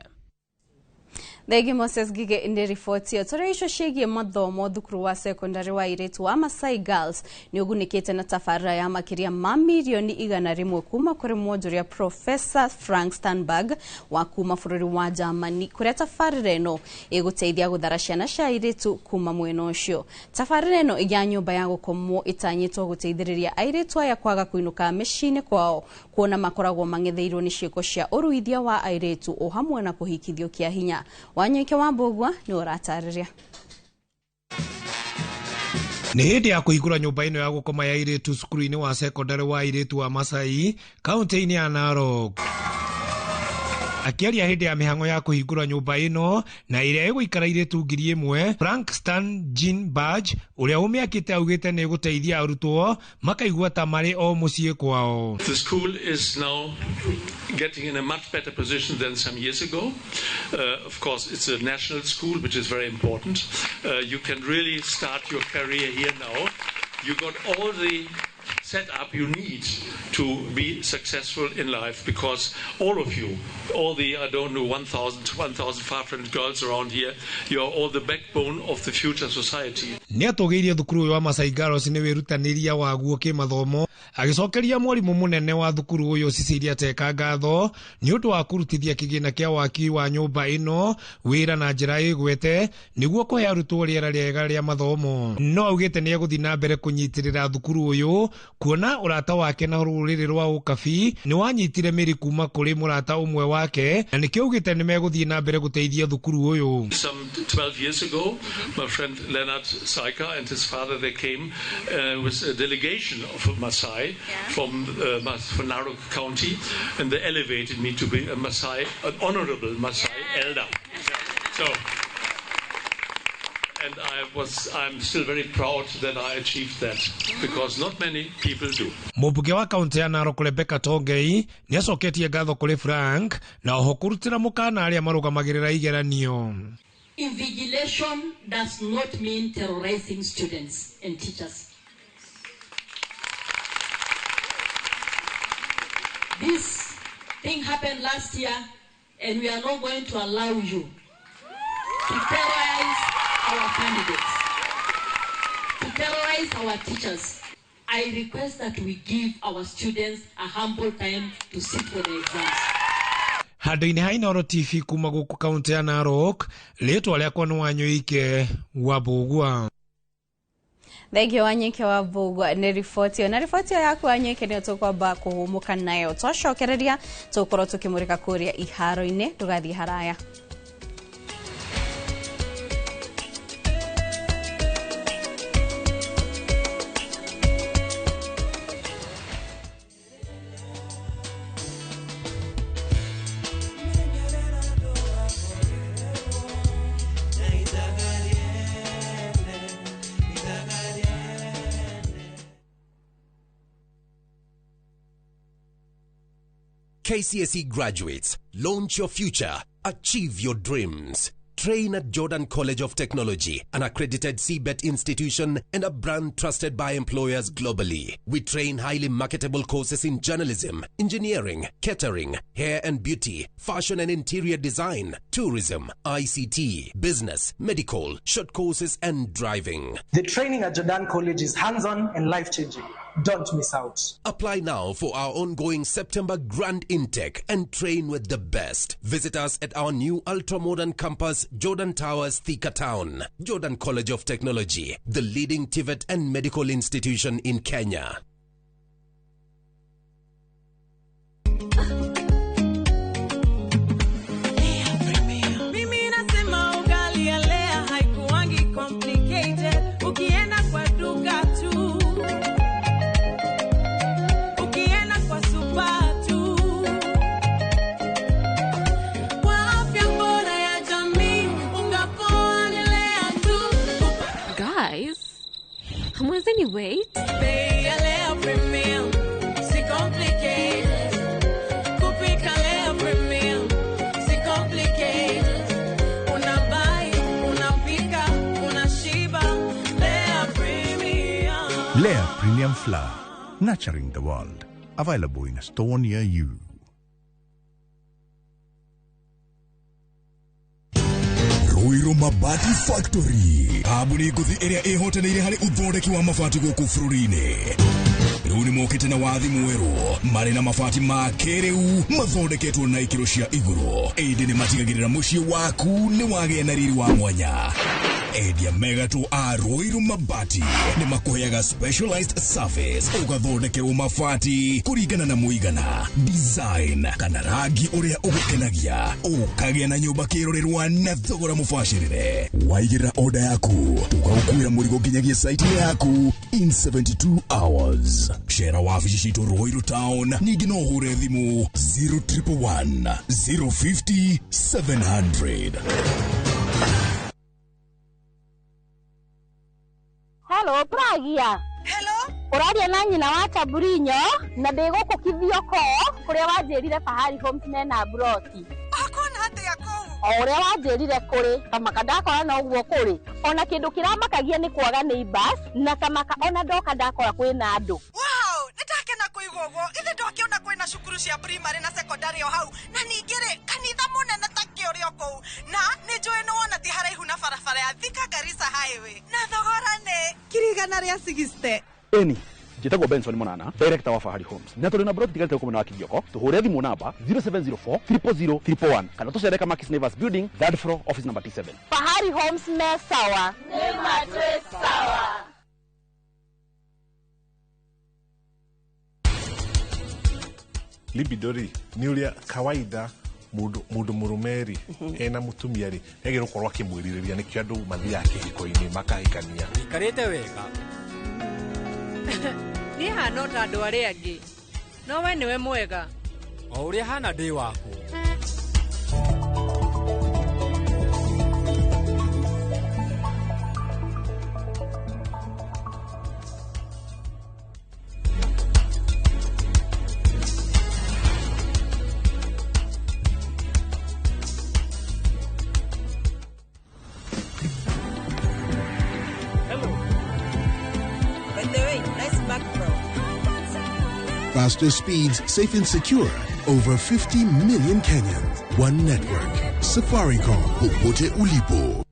Thengi Moses Ngige nĩ riboti ĩyo. Tũrĩ icio ciĩgiĩ mathomo thukuru wa secondary wa airĩtu wa Masai Girls nĩ ũgunĩkĩte na tabarĩra ya makĩria ma mirioni 100 kuma kũrĩ mwonjoria Professor Frank Sternberg wa kuma bũrũri wa Germany kũrĩa tabarĩra ĩno ĩgũteithia gũthara ciana cia airĩtu kuma mwena ũcio. Tabarĩra ĩno ya nyũmba ya gũkomwo ĩtanyĩtwo gũteithĩrĩria airĩtu aya kwaga kũinũka mĩciĩ-inĩ kwao kuona makoragwo mang'etheirwo nĩ ciĩko cia ũruithia wa airĩtu o hamwe na kũhikithio kĩa hinya. Wanyoike wa Mbũgua nĩ ũratarĩria. Nĩ hĩndĩ ya kũhingũra nyũmba ĩno ya gũkoma ya airĩtu cukuru-inĩ wa sekondarĩ wa airĩtu wa Masai kaunti-inĩ ya Narok. Akĩaria hĩndĩ ya mĩhang'o ya kũhingũra nyũmba ĩno na ĩrĩa ĩgũikara airĩtu 1000, Frank Stan Jean Badge ũrĩa ũmĩakĩte augĩte nĩ ĩgũteithia arutwo makaigua ta marĩ o mũciĩ kwao. The school is now getting in a much better position than some years ago. Of course, it's a national school, which is very important. You can really start your career here now. You got all the setup you need to be successful in life, because all of you, all the, I don't know, 1,000 to 1,500 girls around here, you are all the backbone of the future society. Nĩ atũgĩirie thukuru ũyũ wa Masai Girls nĩ wĩrutanĩria waguo kĩmathomo, agĩcokeria mwarimũ mũnene wa thukuru ũyũ Cecilia Teka ngatho nĩ ũndũ wa kũrutithia kĩgĩna kĩa waki wa nyũmba ĩno wĩra na njĩra ĩgwete nĩguo kũhe arutwo rĩera rĩega rĩa mathomo. No augĩte nĩ egũthiĩ na mbere kũnyitĩrĩra thukuru ũyũ kuona ũrata wake na rũrĩrĩ rwa Ũkabi nĩ wanyitire mĩri kuma kũrĩ mũrata ũmwe wake, na nĩkĩo augĩte nĩ megũthiĩ na mbere gũteithia thukuru ũyũ. Some 12 years ago, my friend Leonard Saika and his father, they came with a delegation of Masai from Narok County, and they elevated me to be a Masai, an honorable Masai elder. So, and I'm still very proud that I achieved that, because not many people do. Mũmbunge wa kaunti ya Narok Rebecca Tongei nĩ acoketie ngatho kũrĩ Frank na oho kũrutĩra mũkana arĩa marũgamagĩrĩra igeranio. Invigilation does not mean terrorizing students and teachers. This thing happened last year, and we are not going to allow you to terrorize our candidates, to terrorize our teachers. I request that we give our students a humble time to sit for the exams. Handũ-inĩ ha Inooro TV kuma gũkũ kaunti ya Narok, rĩtwa rĩakwa nĩ Wanyũike wa Mbũgua. Thank you Wanyike wa Mbũgua nĩ riboti ĩyo, na riboti ĩyo yaku Wanyike nĩyo tũkwamba kũhũmũka nayo, twacokereria tũgũkorwo tũkĩmũrĩka kũrĩa iharo-inĩ, ndũgathiĩ haraya. KCSE graduates, launch your future, achieve your dreams. Train at Jordan College of Technology, an accredited CBET institution and a brand trusted by employers globally. We train highly marketable courses in journalism, engineering, catering, hair and beauty, fashion and interior design, tourism, ICT, business, medical, short courses and driving. The training at Jordan College is hands-on and life-changing. Don't miss out. Apply now for our ongoing September grand intake and train with the best. Visit us at our new ultra-modern campus, Jordan Towers, Thika Town. Jordan College of Technology, the leading TVET and medical institution in Kenya. Mimi nasema ugali ya Lea haikuangi complicated. Ukienda kwa duka tu, ukienda kwa super tu, kwa afya bora ya jamii, unga poa ni Lea tu. Guys, hamwezi wait? Bei ya Lea Premium, si complicated. Kupika Lea Premium, si complicated. Unabuy, unapika, unashiba. Lea Premium. Lea Premium Flour, nurturing the world. Available in a store near you. Ruiru Mabati Factory, kambuni ngũthi ĩrĩa ĩhotanĩire harĩ ũthondeki wa mabati gũkũ bũrũri-inĩ. Rĩu nĩ mokĩte na wathi mwerũ, marĩ na mabati ma kĩrĩu mathondeketwo na ikĩro cia igũrũ, ĩndĩ nĩ matigagĩrĩra mũciĩ waku nĩ wagĩa na riri wa mwanya. Endia megatũ a Ruiru Mabati nĩ makũheaga specialized service ũgathondekerwo mabati kũringana na mũigana, design kana rangi ũrĩa ũgũkenagia, ũkagĩa na nyũmba kĩrorerwa na thogora mũbacĩrĩre. Waigĩrĩra order yaku tũgagũkuĩra mũrigo nginyagia site yaku in 72 hours. Cera wabici citũ Ruiru Town, ningĩ no ũhũre thimũ 0111 050 700. Hello, Pragia. Hello. Ũraria na nyina wa Taburinyo na ndĩ gũkũ Kithioko kũrĩa wanjĩrire Fahari Homes mena broti. Akona atĩa kũu? O ũrĩa wanjĩrire kũrĩ kamaka ndakora noguo kũrĩ. Ona kĩndũ kĩramakagia nĩ kwaga neighbors na kamaka ona ndoka ndakora kwĩna andũ. Wow, nĩndakena kũigua ũguo. Ithe ndwakĩona kwĩna cukuru cia primary na secondary o hau na ningĩ rĩ kanitha mũnene ta kĩũrĩ o kũu na nĩ njũĩ nĩ wona ti haraihu na barabara ya Thika Garissa Highway na thogora nĩ 160,000. Eni njĩtagwo Benson Monana, director wa Fahari Homes, na tũrĩ na broti tigarĩte gũkũ mwena wa Kithioko. Tũhũre thimũ namba 0704 000 111 kana tũcere Kamakis Neighbors Building, third floor, office number T7. Fahari Homes me sawa. Nĩ matwĩ sawa. Libido rĩ nĩ ũrĩa kawaida mũndũ mũrũme rĩ ena mũtumia rĩ nĩagĩrĩirwo gũkorwo akĩmwĩrirĩria, nĩkĩo andũ mathiaga kĩhiko-inĩ makahikania. Ikarĩte wega. Niĩ hana o ta andũ arĩa angĩ, no we nĩwe mwega. O ũrĩa hana ndĩ waku. Faster speeds, safe and secure. Over 50 million Kenyans. One network. Safaricom. Popote ulipo.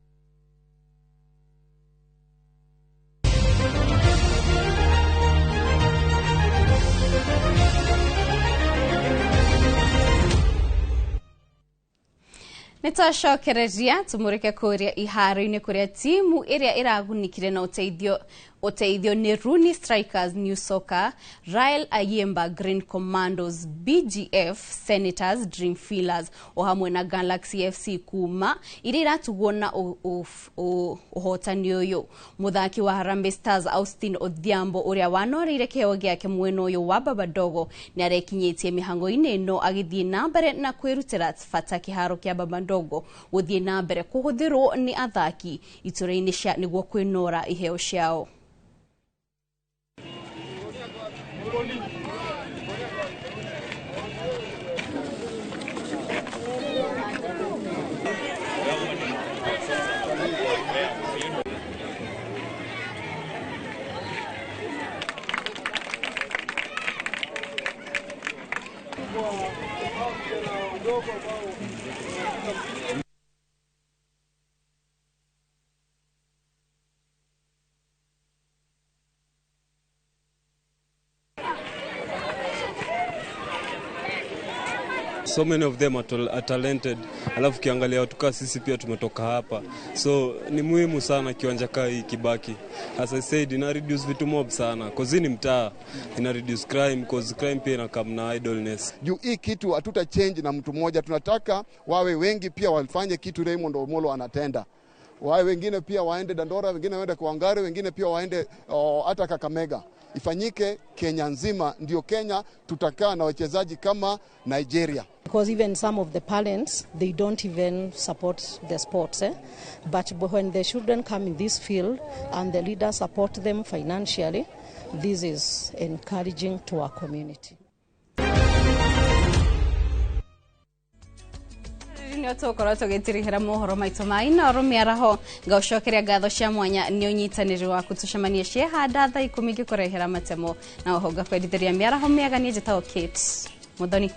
Nĩtwacokereria tũmũrĩke kũrĩa iharo-inĩ kũrĩa timu ĩrĩa ĩragunĩkire na ũteithio nĩ Rooney Strikers New Soccer, Rael Ayemba Green Commandos, BGF Senators Dream Fillers o hamwe na Galaxy FC kuma iria iratugwo na ũhotani ũyũ. Mũthaki wa Harambee Stars Austin Odhiambo ũrĩa wanoreire kĩheo gĩake mwena ũyũ wa Baba Dogo nĩarekinyĩtie mĩhango-inĩ ĩno agĩthiĩ na mbere na kwĩrutĩra bata kĩharo kĩa Baba Dogo gũthiĩ na mbere kũhũthĩrwo nĩ athaki itũra-inĩ cia nĩguo kwĩnora iheo ciao. So many of them are talented. Alafu kiangalia watu kama sisi pia tumetoka hapa. So ni muhimu sana kiwanja kaa hii kibaki. As I said, ina reduce vitu mob sana. Cause ni mtaa, ina reduce crime, cause crime pia inakam na idleness. Juu hii kitu hatuta change na mtu mmoja, tunataka wawe wengi pia wafanye kitu Raymond Omolo anatenda. Wawe wengine pia waende Dandora, wengine waende Kwangare, wengine pia waende hata Kakamega. Ifanyike Kenya nzima, ndio Kenya tutakaa na wachezaji kama Nigeria. Because even some of the parents, they don't even support the sports. But when the children come in this field and the leaders support them financially, this is encouraging to our community. Nĩ tũgũkorwo tũgĩtirihĩra mohoro maitũ ma Inooro mĩaraho. Ngaucokeria ngatho cia mwanya nĩ ũnyitanĩri waku. Tũcemanie ciehanda thaa 10 ngĩkũrehera matemo na oho ngakwendithĩria mĩaraho mĩega. Niĩ njĩtagwo Kate Muthoni.